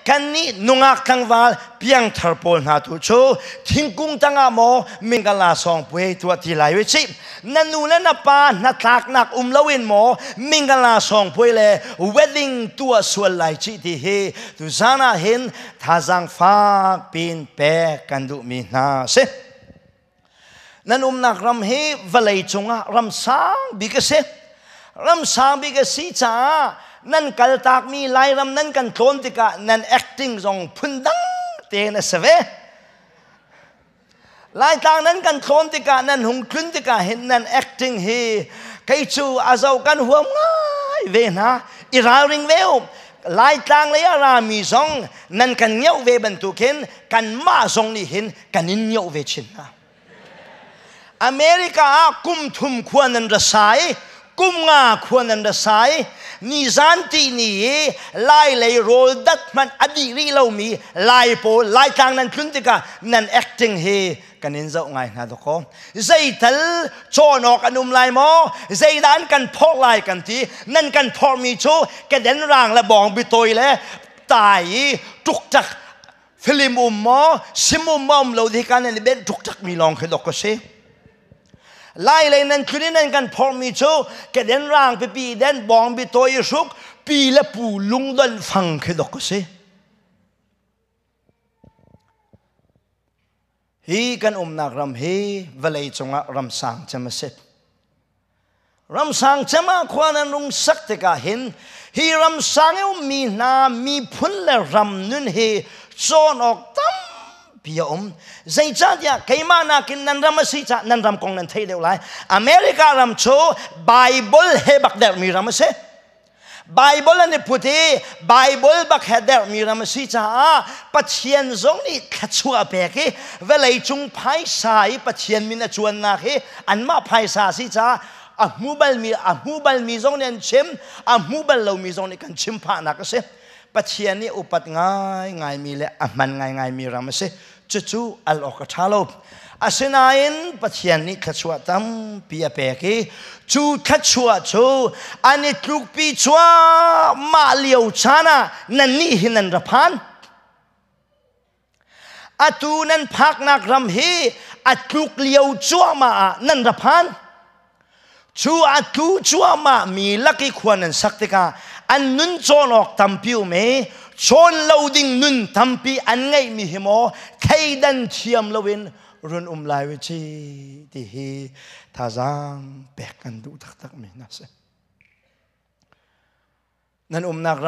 Kannih nungak tlangval piangthar pawl hna tu cu thingkung tangah maw mingala sawng puai tuah ti lai we cih. Na nu le na pa hnatlaknak um loin maw mingala sawng puai le wedding tuah sual lai cih ti hi tuzan ah hin thazaang fak pin pek kan duhmi hna si. Nan umnak ram hi vawlei cungah ram sang bik a si. Ram sang bik a si caah nan kaltakmi Lairam nan kan tlawn tikah nan acting zong phundang tein a si ve. Laitlang nan kan tlawn tikah nan hung tlun tikah hin nan acting hi kei cu a zo kan huam ngai ve hna. I ralring ve u. Laitlang lei a rami zong nan kan ngeuh ve bantukin kanmah zong nih hin kan in nioh ve chin hna. America ah kum thum khua nan ra sai, kum nga khua nan ra sai, nizan ti ni i lai lei rawl dat hmanh a dih rih lomi lai pawl laitlang nan tlun tikah nan acting hi kan in zoh ngai hna dakaw. Zeital cawn awk an um lai maw? Zeidah an kan phorh lai kan ti. Nan kan phorhmi cu keden rang le bawng bitawi le tai i ṭukṭak Film um maw sim um maw um lo di kan in ben tuk mi lawng khi dok ka si. Lai lei nan tlun in nan kan phormi cu keden rang pipi den bong bi toi hruk pi le pu lungdon fang khi dok ka si. Hi kan umnak ram hi vawlei cungah ram sang cem a si. Ram sang cem ah khua nan rung sak tikah hin hi ram sang i ummi hna miphun le ram nun hi cawn awk tampi a um. Zeicahtiah keimah nakin nan ram a si caah nan ram kong nan theih deuh lai. America ram cu Bible he bak dermi ram a si. Bible an i put i Bible bak he derhmi ram a si caah Pathian zong nih thluachuah a pek i vawleicung phaisa i Pathian min a cuannak hi anmah phaisa a si caah a hmu balmi a hmu balmi zong nih an chim a hmu bal lomi zong nih kan chim phahnak a si. Pathian nih upat ngaingaimi le a hman ngaingaimi ram a si. Cucu al awk a ṭha lo. Asinain Pathian nih thluachuah tampi a pek i cu thluachuah cu an i tlukpi cuahmah lio caan ah nannih hi nan ra phan. Atu nan phaknak ram hi a tluk lio cuahmah ah nan ra phan. Cu a tlu cuahmah mi lak i khua nan sak tikah an nun cawn awk tampi um i cawn lo ding nun tampi an ngeihmi hi maw thleidan thiam loin run um lai u ci ti hi thazaang pek kan duh taktakmi hna si. Nan umnak ram.